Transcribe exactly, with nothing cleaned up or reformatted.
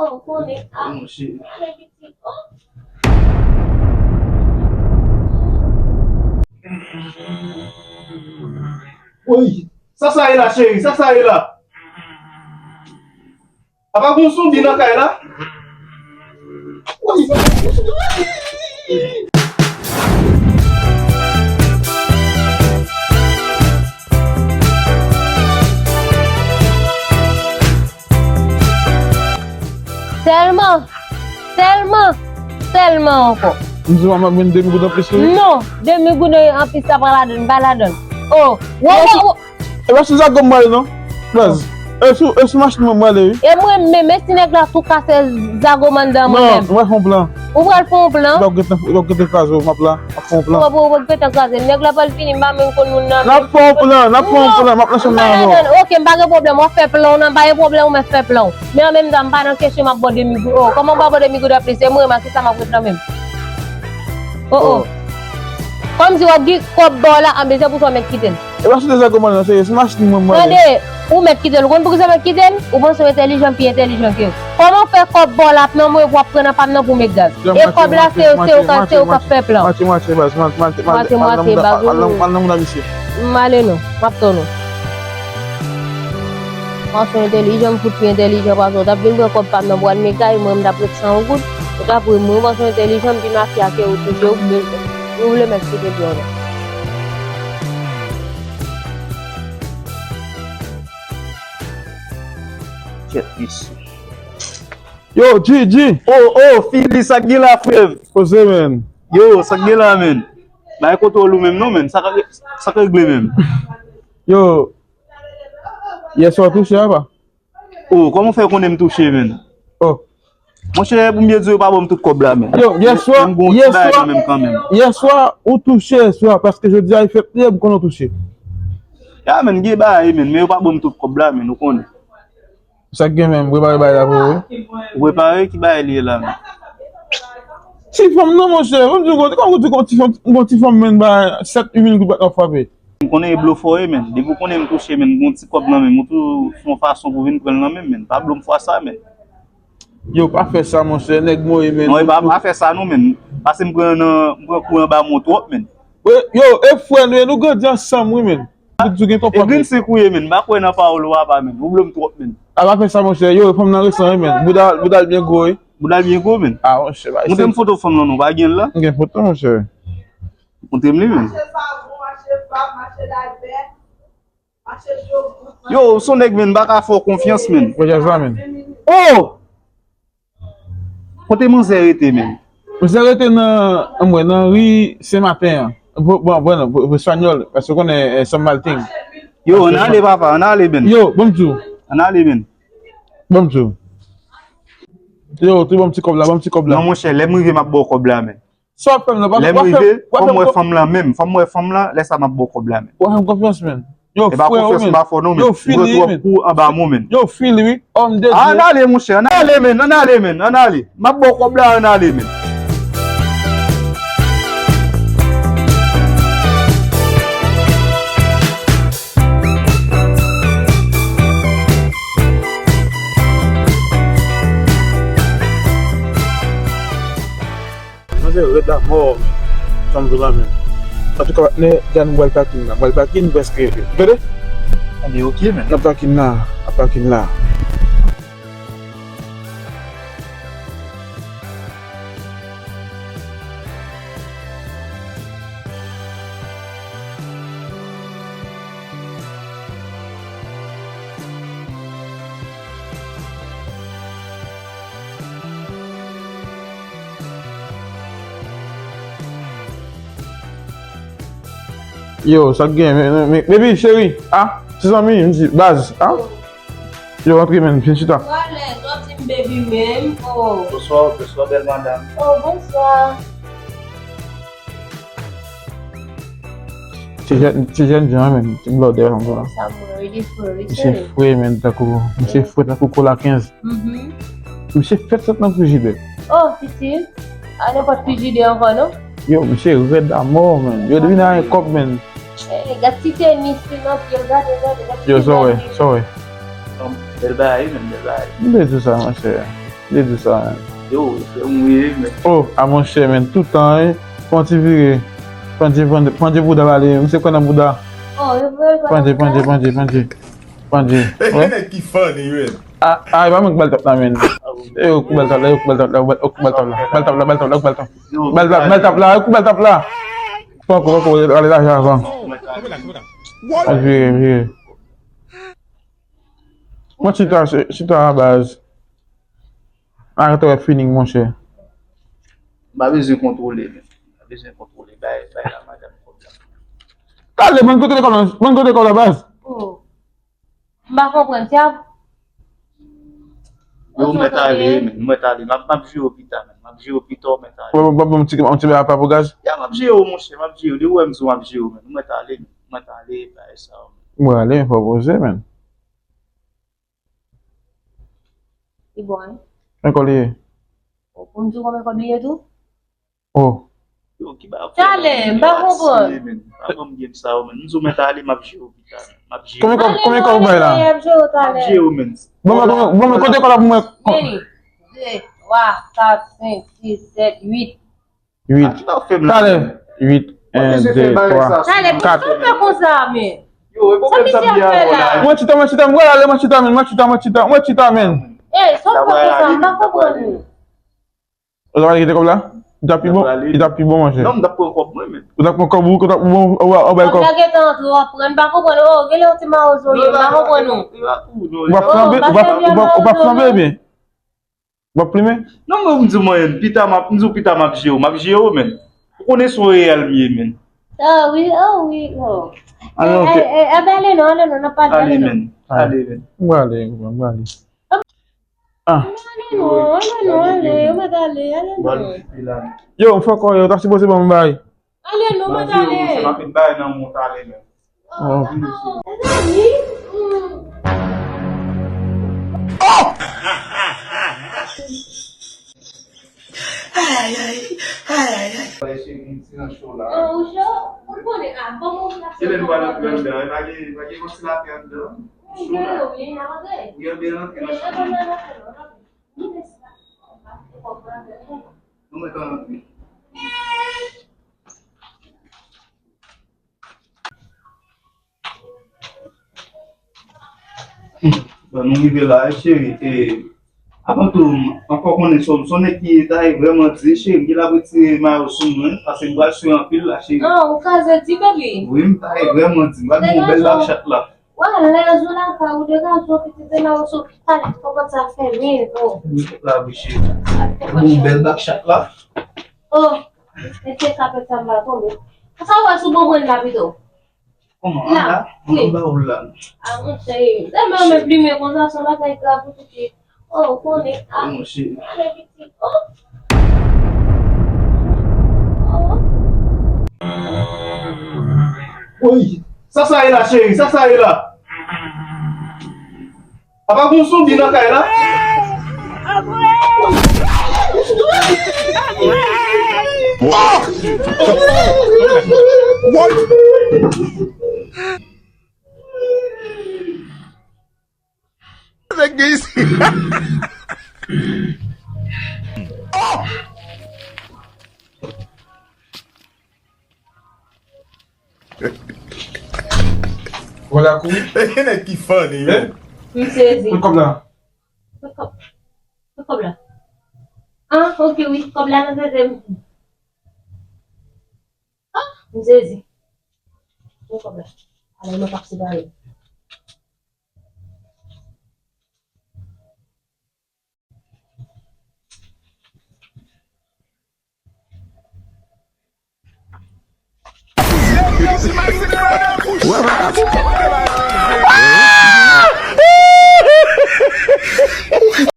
Oh, konnen. Ah, mon cheri. Ale pitit. Oh. Woy, sa sa ye la, cheri? Sa sa ye la? Apa gon zonbi nan kay la? Woy. Sèlman, sèlman, sèlman ankò. M di w m ap jwenn de mil goud anplis wi. Non, de mil goud anplis sa pa ladann, pa ladann. Oh, wo, wo, wo. E pa sou zago m prale non. Baz, e sou, e sou machin mwen m prale wi. E mwen menm, e si nèg la tou kase zago m anndan mwen menm. Non, m pral fè yon plan. Ou pral fè yon plan? Ou p ap gentan, ou p ap gentan kraze w, m ap la, m ap fè yon plan. Ou p ap, ou p ap gentan kraze. Nèg la pral vini, m pa menm konn moun nan. N ap fè yon plan, n ap fè yon plan, m ap nan chanm nan avè w. Ok, m pa gen pwoblèm, w ap fè plan w nan, m pa gen pwoblèm, ou mèt fè plan w. Men an menm tan, m pa nan kesyon m ap ba w de mil goud. Oh, kòman m ba w de mil goud anplis? E mwen, a kisa m ap ret nan menm? Oh, oh. Kòmsi w ap gen kòb ba w la, anben se pou sa w mèt kite l. E pa sou de zago m prale non, cheri, se machin mwen m prale. Tande, ou mèt kite l, ou konn poukisa w mèt kite l? Ou panse w entèlijan, m pi entèlijan ke w. Kòman w fè kòb ba w la ap nan mwen, w ap pran nan pa m nan pou w met gaz? E kòb la, se, se ou k ap, se ou k ap fè plan. Matye, matye, baz, matye, matye, matye, matye, baz, al nan moun a misye. M ale non, m ap tann ou. Panse w entèlijan, m fout pi entèlijan pase w. W t ap vin pran kòb pa m nan pou w al met gaz, mwen, m t ap ret san yon goud. Ou t ap ri m, ou panse w entèlijan, m pi mafya ke ou, touche ou, ou vle mèt kite blan nan. Kèt mesye. Yo, G, G. Oh, oh, Fili, sa k gen la, frè m? Poze, man. Yo, sa k gen la, man? Bay kote w lou menm non, man. Sa k, sa k regle menm? Yo, yèswa w touche apa? Oh, kòman w fè konnen m touche, man? Oh. Monchè, pou m byen di w, yo pa ban m tout kòb la, man. Yo, yèswa, yèswa, yèswa, ou touche yèswa, paske jodi a e fèt li ye, m konnen w touche. Ya, man, gen bagay, man, men yo pa ban m tout kòb la, man, ou konnen. Sa k gen menm, prepare bagay la pou ou wi. Ou prepare? Ki bagay li ye la menm? Ti fanm nan, monchè, ou di, kòman ou di gon ti fanm, gon ti fanm menm ba sèt uit mil goud bat w ap frape? M konnen e blofè w ye, menm. Depi w konnen m touche, menm, gon ti kòb nan menm, ou toujou fè yon fason pou vin pran l nan menm, menm. Pa blo m fwa sa, menm. Yo, pa fè sa, monchè, nèg mwen ye, menm. Non, e pa, pa fè sa non, menm. Pase m pran nan, m pran kou anba men w twòp, menm. Yo, e frè nou ye, nou grandi ansanm, wi, menm. Ou di gen tonton. E grenn sik ou ye, menm. M pa kwè nan pawòl ou apa, menm. Ou blo m twòp, menm. A pa fè sa, monchè. Yo, fanm nan resan, wi, menm. Bouda, bouda l byen gwo, wi. Bouda l byen gwo, menm. A, monchè, bay. Montre m foto fanm nan non, pa gen l la. M gen foto, monchè. Montre m li, menm. Yo, ou se yon nèg, menm. M pa ka fè w konfyans, menm. Wè djaz la, menm. Oh! Kote manzè rete menm? Manzè rete nan, anmwey, nan ri Sen Maten an. Bon, bon, bon, non, pou, pou Espanyòl, paske w konnen, eh, San Martin. Yo, ann ale, papa, ann ale, menm. Yo, ban m di w. Ann ale, menm. Ban m di w. Yo, tou ban m ti kòb la, ban m ti kòb la. Non, monchè, lè m rive, m ap ba w kòb la, menm. Sa w ap fè m nan, lè m rive, fò m wè fanm lan menm, fò m wè fanm lan, lè sa m ap ba w kòb la, menm. W ap fè m konfyans, menm. Yo, frè, konfyans m pa fè w non, menn. Yo, Fili, menn. Yo, Fili, wi. Òm de Dye. Ann ale, monchè. Ann ale, menn. Ann ale, menn. Ann ale. M ap ba w kòb la, ann ale, menn. Manzè rèd amò, sa m di w la, menm. Antouka, patnè, dja nou pral pakin la. Pral pakin, prèske. Tande? Anben, ok, menm. N ap pakin la, n ap pakin la. Yo, sa k gen, men, men, men, baby, cheri, ah, ti zanmi, m di, baz, ah. Yo, rantre, menn, vin chita. Ou alèz, w ap di m baby menm, oh. Bonswa, bonswa, bèl madanm. Oh, bonswa. Ti jèn, ti jèn jan, menn, ti blòdè, konsa. Sa mwen, li fre, wi, cheri. Misye fre, menn, tankou, misye fre tankou kola kenz. Mhm. Misye fèt sot nan frijidè. Oh, pitit. A nenpòt frijidè ankò, non? Yo, misye rèd amò, menn. Yo, depi nan kòb, menn. Eh, gad ti tenis li nan pye l, gade, gade, gad ti tenis. Yo, sa w wè, sa w wè. Bèl bagay, menn, bèl bagay. M te di w sa, monchè. Li di sa menm. Yo, se mwen, men. Oh, a monchè, men, tout tan, wi. Fè yon ti vire. Pandje, pandje, pandje bouda pale. Misye kwè nan bouda. Oh, yo vre, vre. Pandje, pandje, pandje, pandje. Pandje. E gen nèg ki funny, wi. Ah, ah, e pa mwen ki ba l tap la, men. E yo ki ba l tap la, yo ki ba l tap la, yo ki ba l tap la, yo ki ba l tap la, yo ki ba l tap la. Bal tap, bal tap la, yo ki bal tap la. Poko, poko, ale lajan avan. Al vire, vire. Mwen chita, chita a baz. Arete wè feeling, monchè. M pa bezwen kontwole, men. M pa bezwen kontwole. Bay, bay la, madanm, pwoblèm. Talè, ban m kote kò la, ban m kote kò la, baz. Oh. M pa konprann, dyab. Yo, ou mèt ale, men. Ou mèt ale. M ap, m ap jere w pita, men. M ap jere w pita, ou mèt ale. Bon, bon, bon, bon, ti, yon ti bagay apa pou gaz? Ya, m ap jere w, monchè, m ap jere w. Depi w wè m di w m ap jere w, men. Ou mèt ale, men. Ou mèt ale, bagay sa yo, men. Mwen ale, fò poze, men. Li bon, wi. Kòman li ye? Ou konn di w konbyen kòb li ye tou? Oh. Yo, ki ba... Talè, m pa konprann. Pa ban m game sa yo, men. M di w mèt ale, m ap jere w pita, men. M ap jere w. Konbyen kòb, konbyen kòb ou bay la? M ap jere w talè. M ap jere w, men. Bon, men, bon, men, konte kòb la pou mwen. Vini. De, twa, kat, senk, sis, sèt, uit. Uit. Talè. Uit. En, de, twa, kat. Talè, poukisa w fè konsa, men? Yo, e pwoblèm sa m gen avè w la. Mwen chita, mwen chita, mwen ale, mwen chita, men, mwen chita, mwen chita, mwen chita, men. Ey, sa w fè konsa, m pa konprann ou. Ou ta pral kite kòb la? Li t ap pi bon, li t ap pi bon, monchè. Non, m t ap pran kòb mwen, men. Ou t ap pran kòb ou, ou t ap pran, ou, ou bay kòb. Kòb la gentan antre, w ap pran, m pa konprann. Oh, genlè yon ti mawozo ye, m pa konprann ou. Ou p ap flanbe, ou p ap, ou p ap, ou p ap flanbe, ebyen. W ap plimen? Non, men, m di w, mwen, pita, m ap, m di w, pita, m ap jere w, m ap jere w, men. Ou konnen se yon reyèl m ye, men. Ah, wi, oh, wi, oh. Ale, ok. Eh, eh, eh, ale non, ale non, n ap pale, ale non. Ale, men. Ale, men. M prale, m prale. Ah. Ale non, ale non, ale, yo mèt ale, ale non. Yo, m fè kò yo, ta sipoze ban m bay. Ale non, mwen ale. Se pa fin bay nan mwen ale men. Oh. Ay, ay, ay, ay, ay. Pale cheri, m ti nan cho la. Oh, ou cho? Ou konnen, ah, kòman ou t ap fè kòman? Kile m pral antre anndan, e pa gen, pa gen ventilatè anndan. Ou cho la. Ou gen antre nan cho. Nou mèt antre. Bon, nou rive la, cheri. E, avan tou, m ankò konnen se w, se w nèg ki ta ye vrèman di, cheri, m genlè ap retire mayo sou mwen, paske m pral swe anpil la, cheri. Ah, ou kraze di, baby. Wi, m ta ye vrèman di. M pral gen yon bèl lakchat la. Ou alèz ou lakay ou, degaje w pitit, e la ou sou pale, kòmans ap fè mil, oh. Mil la, wi, cheri. Bon, bèl bak chat la. Oh, mesye, kapèt sa m pa tonbe. Sa w wè sou bonbon la pito? Kòman? La, anba, wi. Anba ou la. Ah, monchè, tèlman men plimen konsa, se yon bagay grav pou pitit. Oh, ou konnen, ah. Monchè. Ale pitit, oh. Oh. Woy, sa sa ye la, cheri? Sa sa ye la? Apa gon zonbi nan kay la? Woy! Nèg gen isi. Wala kouri. Nèg ki funny, man. M sezi. Kot kòb la? Kot kòb? Kot kòb la? Ah, ok, wi. Kòb la nan tete m. Ah, m sezi. Kot kòb la? Alò, mwen p ap separe.